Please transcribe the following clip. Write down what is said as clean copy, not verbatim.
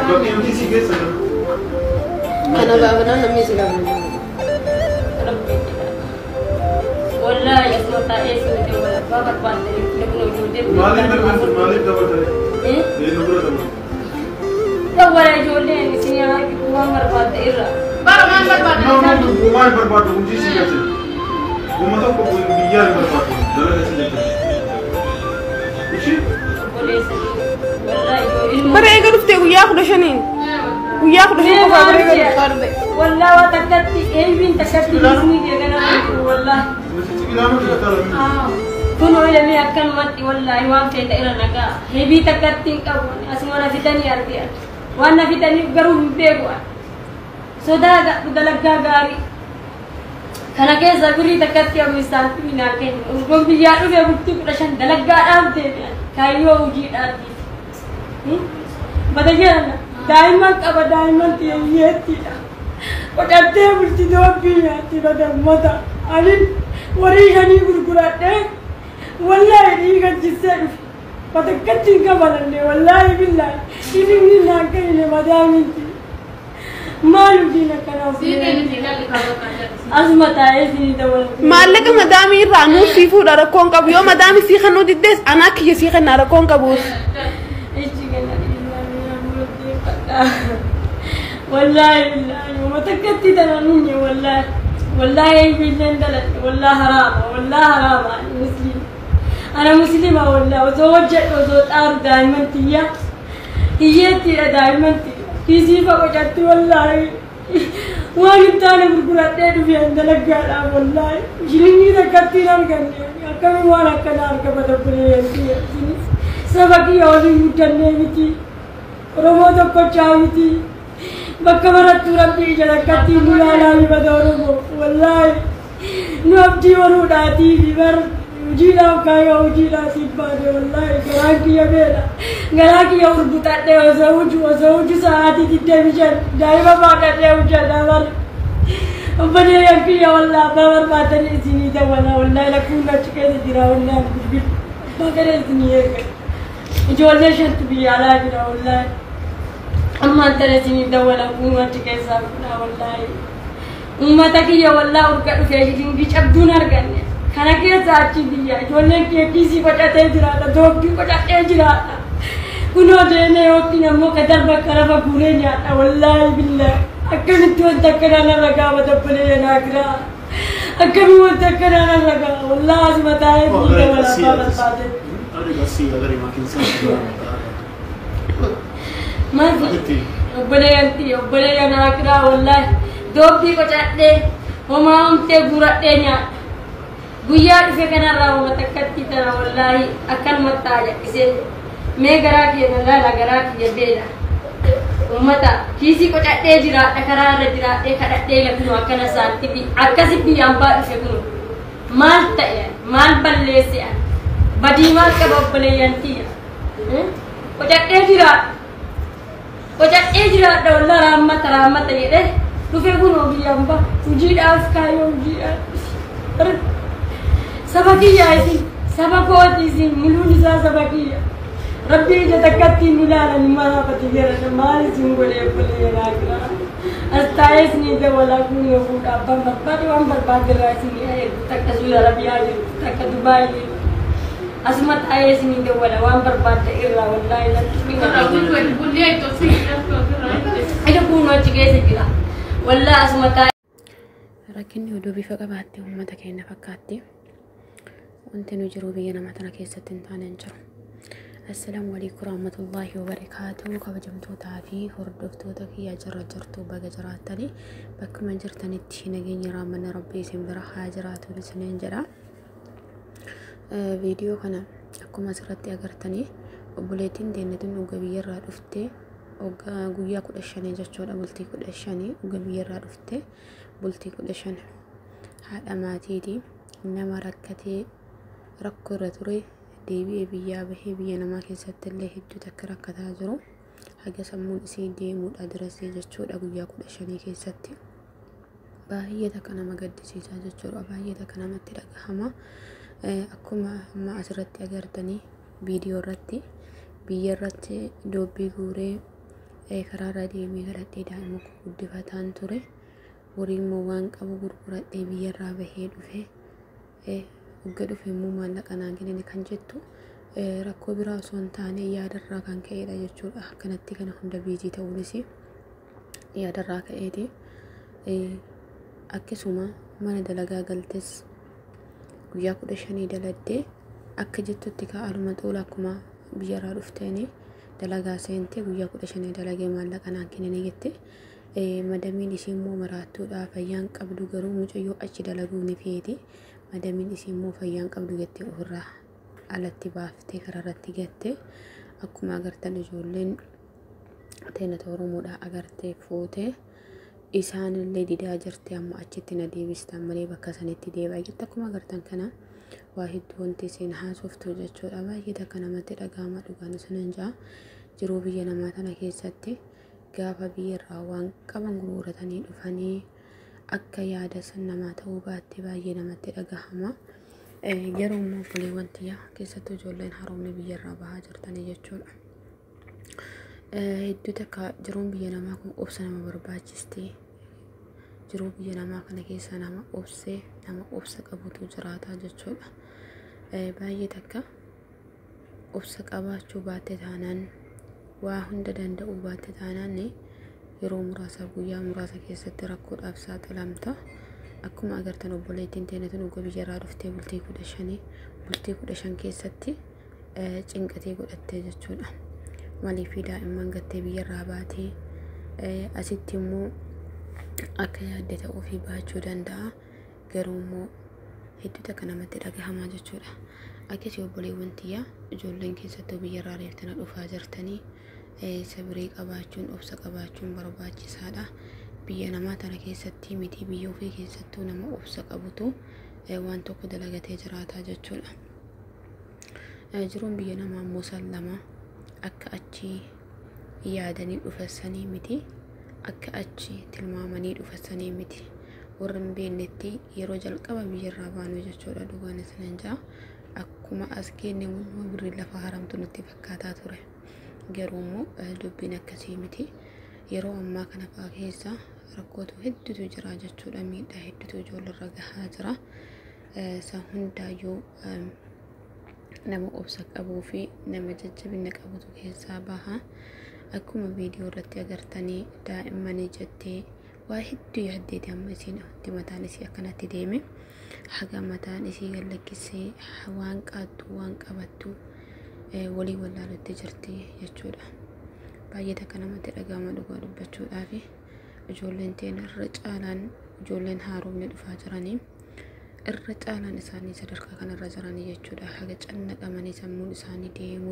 Bakki si keessa jiru. Kana baafnaan namni si qabu. Wallaahi asuma taa'ee si miti wal abbaa barbaadde namni ijoollee. Maaliif bilbiltu maaliif dabaltee? Eenyu bira dabalte? Dawwala ijoolleen isin argitu waan barbaadde irra. Bara maal barbaadde? Gumaa hin barbaaddu hojii si galche. Guma tokko biyyaa hin barbaaddu dalaga si galche. Ishii? Obboleessa wallaahi ilmoo. Bara eega dhuftee guyyaa 15. Guyyaa 15 qofaa bara eega dhuftee. Wallaahi waa takkatti eeybiin takkatti isni kee kana wallaahi. Kunoo ilamee akkanumatti wallaahi waan feeta irra nagaa heebii takkatti hin qabu asuma na fidanii arge waan na fidaniif garuu hin beeku sodaa dalaggaa gaarii kana keessa birrii takkatti amma saantimii naa kennu urgoon biyyaa dhufee bultii 15 dalaggaadhaaf deebi'an kaayyoo hojiidhaatiif bada jedhana daa'imman qaba daa'imman xiyyeettiidha qocattee bultii doobbii nyaatti badammata anin warii shanii gurguradhee wallaahi dhiiga jissee dhufe batakkatti hin qabalanne wallaahi billaahi shilinni naan kennine madaaminti maal hojiin akkanaaf asuma taa'ee isinii dabalatu. Maallaqa madaamii irraa nuuf sii fuudha rakkoon qabu yoo madaamii sii kennuu diddees anaa kiyya sii kennaa rakkoon qabuus. Ichi kana dhiibbaa wallaahi billaahi uma takkatti tana nunye wallaahi wallaahi billeen daladhe wallaahi haraama wallaahi haraama muslim ana muslima wallaahi osoo hojjedhu osoo xaaru daa'imman tiyya hiyyeettiidha daa'imman tiyya kiisii fa qocatti wallaahi waan hin taane gurguradhee dhufeen dalaggaadhaaf wallaahi shilingii takkatti hin arganne akkamiin waan akkanaa argama obboleeyyan tiyya isinis saba kiyya waliin guddannee miti Oromoo tokkochaa miti bakka marattuu rabbi ija takkatti nu ilaalaa himata Oromoo wallaahi nu abdii horuudhaatii fi bar hojiidhaaf kaayyoo hojiidhaatiif baane wallaahi garaan kiyya beela garaa kiyya hurgutadhee osoo huju osoo huju sa'aatii 25 daa'ima baadhadhee hojjedha bar obboleeyyan kiyya wallaahi abbaa barbaadanii isinii dawwala wallaahi lakkuun achi keessa jira wallaahi bilbil abbaa kana isinii eegga ijoollee shantu biyya alaa jira wallaahi ammaan tana isinii dawwala kun achi keessaa fudhaa wallaahi uummata kiyya wallaahi urga dhufee shilingii cabduun arganne kana keessa achi biyya ijoolleen kiyya kiisii qocatee jiraadha doobbii qocadhee jiraadha kunoo deemee yookiin ammoo ka darba karafa guuree nyaadha wallaahi billaahi akkamitti wanta akkanaa narra gaafata obboleeyyan akiraa akkamitti wanta akkanaa narra gaafa wallaahi asuma taa'ee isinii dawwala abbaa barbaade. Maali obboleeyyan tiyya obboleeyyan akiraa wallaahi doobbii qocadhee homaa homtee guuradhee nyaadha. Guyyaa dhufe kanarraa homa takkatti tana wallaahi akkanumatti haa jaqqisee mee garaa kiyya na laala garaa kiyya beela. Uummata kiisii qocadhee jiraadha karaa irra jiraadhee kadhadhee lafinu akkana saantifi akkasi biyyaan baa dhufe kun maal ta'e maal balleesse ani badii maal qaba obboleeyyan tiyya qocadhee jiraadha qocadhee jiraadha wallaahi raammata raammata jedhee dhufe kunoo biyyaan baa hojiidhaaf kaayyoo hojiidhaaf saba kiyya isin saba kooti isin muluun isaa saba kiyya rabbi ija takkatti nu ilaalan maraafate jedhan maal isin godhee obboleeyyan akiraa as taa'ee isinii dawwalaa kun fuudha abbaan barbaade waan barbaade irraa isinii ergu takka Suudi Arabiyaa jiru takka Dubaay jiru asuma taa'ee isinii dawwala waan barbaadde irraa wallaahi natti ija kun achi keessa jira wallaahi asuma taa'ee. Rakkinni oduu bifa qabaatte uummata keenya fakkaatti. Wanti nu jiru biyya nama tana keessatti hin taane hin jiru. Assalaamu alaikum warahmatullahi wabarakaatuh. Kabajamtootaa fi hordoftoota kiyya jirra jirtu baga jiraattanii bakkuma jirtanitti nageenya raammanni rabbii isin bira haa jiraatu isiniin jedha. Viidiyoo kana akkuma asirratti agartanii obboleettiin teenya tun dhuga biyyarraa dhuftee guyyaa 15 jechuudha bultii 15 dhuga biyyarraa dhuftee bultii 15 haadha maatiiti nama rakkatee rakkoo irra ture deebi'ee biyyaa bahee biyya namaa keessatti illee hedduu takka rakkataa jiru haga sammuun isii deemuudha dirasee jechuudha guyyaa 15 keessatti baay'ee takka nama gaddisiisaa jechuudha baay'ee takka namatti dhagahama akkuma amma asirratti agartanii viidiyoo irratti biyya irratti doobbii guuree Karaarra deemee kadhadhee daa'ima koo guddifataan ture. Horii immoo waan qabu gurguradhee biyyarraa bahee dhufe. Hogga dhufe immoo maallaqa naan kennine kan jettu rakkoo biraa osoo hin taane yaadarraa kan ka'edha jechuudha. Akkanatti kana hunda biizii ta'uunis yaadarraa ka'eeti. Akkasuma mana dalagaa galtes guyyaa 15 daladdee akka jettutti ka'aluma xoola akkuma biyyarraa dhufteeni dalagaa seentee guyyaa 15 dalagee maallaqa naan kennine jette. Madamiin ishii immoo maraattuudha, fayyaan qabdu garuu mucayyoo achi dalaguu ni feeti. Madamiin ishii immoo fayyaan qabdu jettee ofirraa alatti baaftee karaarratti gatte. Akkuma agartan ijoolleen teenata Oromoodhaa agartee fuute isaanillee didaa jirti amma achitti na deebistan malee bakka sanitti deebi'a jette. Akkuma agartan kana waa hedduu wanti isiin haasoftu jechuudha. Baay'ee takka namatti dhaga'ama dhugaan isinan ja'a. Jiruu biyya namaa tana keessatti gaafa biyyarraa waan qaban gurguratanii dhufanii akka yaada san namaa ta'uu baatte baay'ee namatti dhagahama. Garuu immoo obboleewwan tiyyaa keessattuu ijoolleen haroomni biyyarraa bahaa jirtanii jechuudha. Hedduu takka jiruun biyya namaa kun obsa nama barbaachisti. Jiruu biyya namaa kana keessa nama obsee nama obsa qabutu jiraata jechuudha. Baay'ee takka obsa qabaachuu baatte taanaan waa hunda danda'uu baatte taanaan yeroo muraasa guyyaa muraasa keessatti rakkoodhaaf saaxilamta. Akkuma agartan obboleettiin teenyatun dhuga biyyarraa dhuftee bultii 15 bultii 15 keessatti cinqatee godhattee jechuudha. Maaliif daa'imman gattee biyyarraa baatee asitti immoo akka yaadde ta'uu fi baachuu danda'a. Garuu immoo hedduu takka namatti dhagahamaa jechuudha. Akkasii obboleewwan tiyyaa ijoolleen keessattuu biyyarraa reeftana dhufaa jirtanii sabrii qabaachuun obsa qabaachuun barbaachisaadha. Biyya namaa tana keessatti miti biyya ofii keessattuu nama obsa qabutu waan tokko dalagatee jiraataa jechuudha. Jiruun biyya namaa immoo sallama akka achi yaadanii dhufasanii miti akka achi tilmaamanii dhufasanii miti. Warra hin beeknetti yeroo jalqaba biyyarraa baanu jechuudha dhugaan isinan ja'a. Akkuma as geenne immoo birri lafa haramtu nutti fakkaataa ture. Garuu immoo dubbiin akkasii miti. Yeroo ammaa kana fa'aa keessa rakkootu hedduutu jira jechuudha. Miidhaa hedduutu ijoolleerra gahaa jira. Isa hundaayyuu nama obsa qabuu fi nama jajjabina qabutu keessaa baha. Akkuma viidiyoo irratti agartanii daa'immanii jettee waa hedduu yaaddeeti amma isiin mataan isii akkanatti deeme. Haga mataan isii gallakkisee waan qaattu waan qabattu walii wallaalutti jirti jechuudha. Baay'ee takka namatti dhaga'ama dhugaa dubbachuudhaaf ijoolleen teenya irra caalaan ijoolleen haaromni dhufaa jiranii irra caalaan isaanii sadarkaa kanarra jiranii jechuudha. Haga cannaqamanii sammuun isaanii deemu.